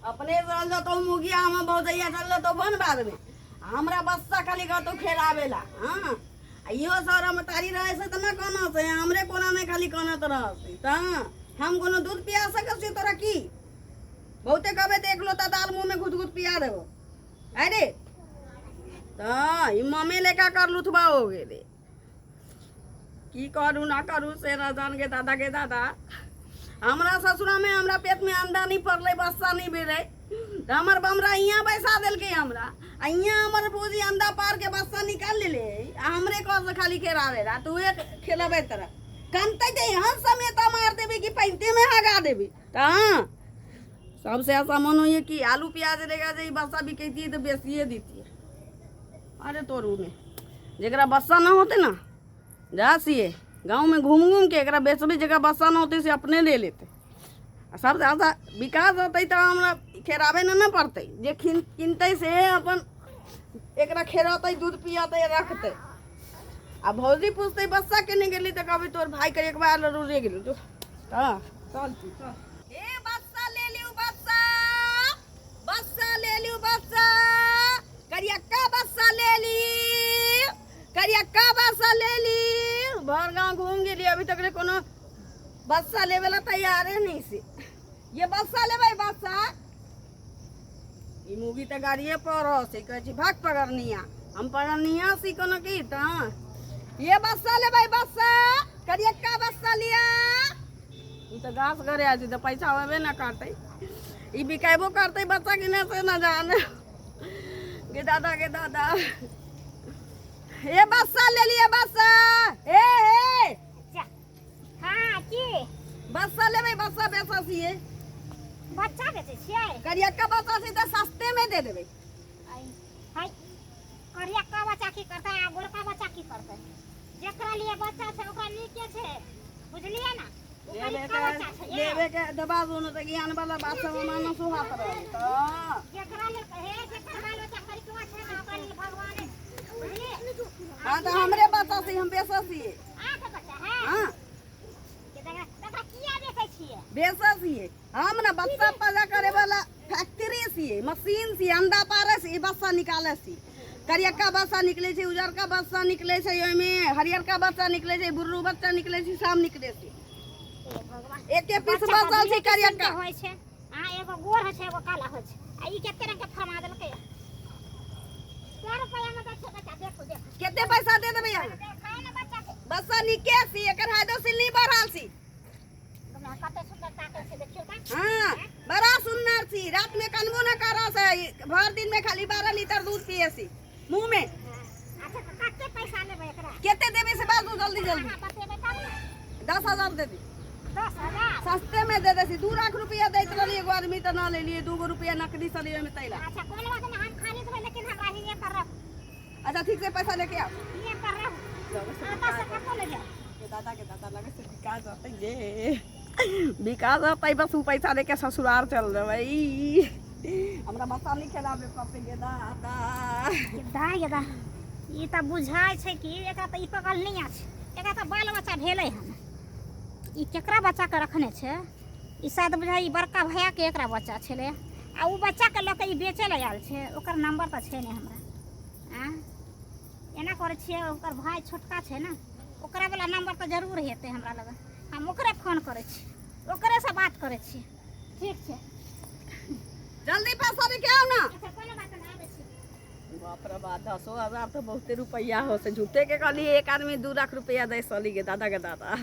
अपने चल जतौ मुगिया हमर भौजैया चल जतौ बन बादमे हमरा बस्सा खाली कहतौ खेलाबे ला। हाँ आ इहो सर हम तारी रहै से तऽ न कानत है, हमरे कोरामे खाली कानत रहत। तऽ हम कोनो दूध पिया सकै छियै तोरा की? बहुते कहबै तऽ एक लोटा दाल मुँहमे घुट घुट पिया देबो। अरे तऽ ई मम्मी लेखा कर लुथबा हो गेलै। की करू ना करू से न जान गे दादा गे दादा। हमरा ससुरामे हमरा पेटमे अंडा नहि पड़लै, बस्सा नहि भेलै, तऽ हमर बमरा हियाँ बैसा देलकै हमरा, आ हियाँ हमर भौजी अंडा पार के बस्सा निकाल लेले आ हमरे कह से खाली खेलाबे ला। तू एक खेलबै तरह कनतै तऽ एहन समेता मार देबै कि पैंते में हगा देबै। तऽ हाँ सबसे ऐसा मन होइए कि आलू प्याज लेगा जे ई बस्सा बिकैतियै तऽ बेचिए दितियै। अरे तोरू ने जकरा बस्सा न होते ना जा सिए गाँवमे घूम घूम के एकरा बेचबै, जकरा बस्सा न होतै से अपने ले लेतै। आ सबसे ज्यादा विकास होतै तऽ हमरा खेराबै नहि ने पड़तै, जे किनतै से अपन एकरा खेरतै, दूध पियतै, रखतै। आ भौजी पूछतै बस्सा केने गेली तऽ कहबै तोर भाई के एक बार रे गेली। हँ चल तू चल। ए बस्सा ले लिउ, बस्सा बस्सा ले लिउ, बस्सा करियक्का बस्सा ले ली, करियक्का बस्सा ले ली। भर गाँव घूम गेली, अभी तक ले कोनो बस्सा लेवे ला तैयारे नहीं से। ये बस्सा लेबै बस्सा? ई मूवी तऽ गाड़िए पर से कहै छी भाग पगरनिया, हम पगरनिया सी कोनो की। तऽ ये बस्सा लेबै बस्सा? करियक्का बस्सा लिया। ई तऽ घास घरे आयल छै तऽ पैसा होबे न करतै, ई बिकेबो करतै बच्चा कि नहि से न जाने गे दादा गे दादा। ये बस्सा ले लिए बस्सा? ए ए हाँ की बस्सा लेबै? बस्सा बेचै छियै। बच्चा बेचै छियै? करियक्का बच्चा छै तऽ सस्ते में दे देबै। हाय, करियक्का बच्चा की करतै आ गोरका बच्चा की करतै? जेकरा लिए बच्चा छै ओकरा नीके छै, बुझलियै ने? ओ करियक्का बच्चा छै ये। लेबे के दबा दो तऽ ज्ञान वाला बात सब मानस सुहात रहल तऽ जेकरा लिए हे जेकर बाल बच्चा करिकवा छै ने ओकरा लिए भगवान है, बुझलियै? हाँ तऽ हमरे बच्चा छै, हम बेचै छियै। अहाँके बच्चा है? हाँ। के देखा देखा, किया बेचै छियै? बेचै छियै हम ने बच्चा पैदा करे वाला फैक्ट्री छियै, मशीन छियै, अंडा पारै छियै, बच्चा निकालै छियै। करियक्का बच्चा निकलै छै, उजरका बच्चा निकलै छै, ओहिमे हरियरका बच्चा निकलै छै, बुर्रू बच्चा निकलै छै, सब निकलै छै। हे भगवान, एके पीस बच्चा बचल छै दुइये किसिम के करियक्का होइ छै। आ एगो गोर होइ छै, एगो काला होइ छै, आ ई कते रंग के फरमा देलकै। कै रुपैआ में दै छै बच्चा? देखू देखू। कते पैसा दे देबै अहाँ? देखाउ ने बच्चा के। बच्चा नीके छी, एकर हाइड्रोसिल नहीं बढ़ल छी। हमरा कते सुंदर ताकै छै, देखियौ तऽ। हाँ बड़ा सुंदर छी, रात में कनबो न करऽ से, भर दिन में खाली 12 लीटर दूध पिए छी मुंह में। अच्छा तऽ कते पैसा लेबै एकरा? कते देबै से बाजू जल्दी जल्दी। अहाँ बतेबै तब ने। 10,000 दे दी। 10,000? सस्ते में दे दे छी। 2 लाख रुपया दैत रहली एगो आदमी तऽ न लेलिए, 2 गो रुपया नकदी से लिए में तैला। अच्छा कोनो बात नहीं, हम खरीदबै, लेकिन हमरा हिये पर रहू। अच्छा ठीक से पैसा लेके आओ। हिये पर रहू। आता से कतौ ले जाओ। के दादा के दादा, लगे से बिका जतै गे, बिका जतै। बस उ पैसा लेके ससुराल चल जेबै, हमरा बच्चा नहीं खेलाबे पड़तै गे दादा। दा गे दा, ई तऽ बुझाइ छै कि एकरा तऽ ई पगल नहि छै, एकरा तऽ बाल बच्चा भेलै हन। ई केकरा बच्चाके रखने छै? ई शायद बुझाइ ई बड़का भैयाके एकरा बच्चा छलै आ ओ बच्चाके लऽ कऽ ई बेचै लए आयल छै। ओकर नंबर तऽ छै नहि हमरा। आँ एना करै छियै, ओकर भाय छोटका छै ने, ओकरा वाला नंबर तऽ जरूर हेतै हमरा लग। हम ओकरे फोन करै छी, ओकरेसँ बात करै छी। ठीक छै। जल्दी पैसा लेके आओ ना। अच्छा कोनो बात नहि, आबै छी। बाप रे बाप, 10,000 तऽ बहुते रुपैआ हो से। झूठे के कहली एक आदमी 2 लाख रुपैआ दै सली गे दादा के दादा।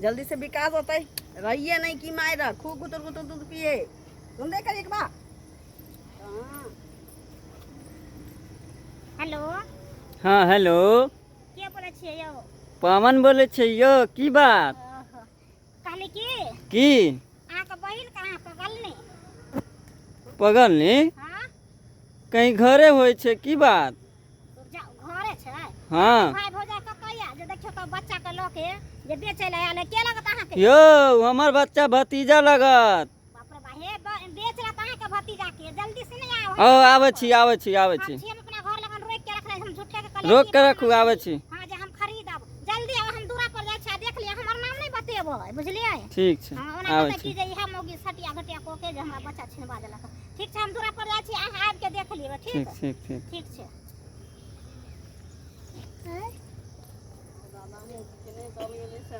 जल्दी से विकास होतै, रहिए नहीं की मार खूब गुतर गुतर दूध पिए। सुन दे कर एक बार। हाँ। हेलो। हाँ हेलो। के बोलै छियै यौ? पवन बोलै छियै यौ, की बात? ओहो, कहली की की अहाँके बहिन कहाँ पगल ने? पगल ने? हाँ। कहीं घरे होइ छै, की बात? जाउ घरे छै? हाँ। भाई भौजाई कतऽ यऽ जे देखियौ तऽ बच्चा के लऽ के जे बेचै लए आयल है, के लगत अहाँके? यौ हमर बच्चा भतीजा लगत। बाप रे बा, हे बेच रहा अहाँके भतीजा के, जल्दी से नहीं आओ। ओ आबै छी आबै छी आबै हम छी। छी, हम अपना घर लगन रोकि के रखले, हम झूठे के कहलियै रोक कि के रखू, आबै छी। हाँ जे हम खरीदब, जल्दी आउ, हम दूरा पर जाइ छी आ देख लिअ। हमर नाम नहि बतेबै, बुझलियै? ठीक छै। हँ, ओना आबै कहतै छी। कि जे इएह मौगी सटिया घटिया कऽ के जे हमरा बच्चा छिनबा देलक। ठीक छै, हम दूरा पर जाइ छी, अहाँ आबि के देख लिअ। ठीक? ठीक ठीक ठीक। ठीक छै। दादा, मौगी के नहि चलि गेलै से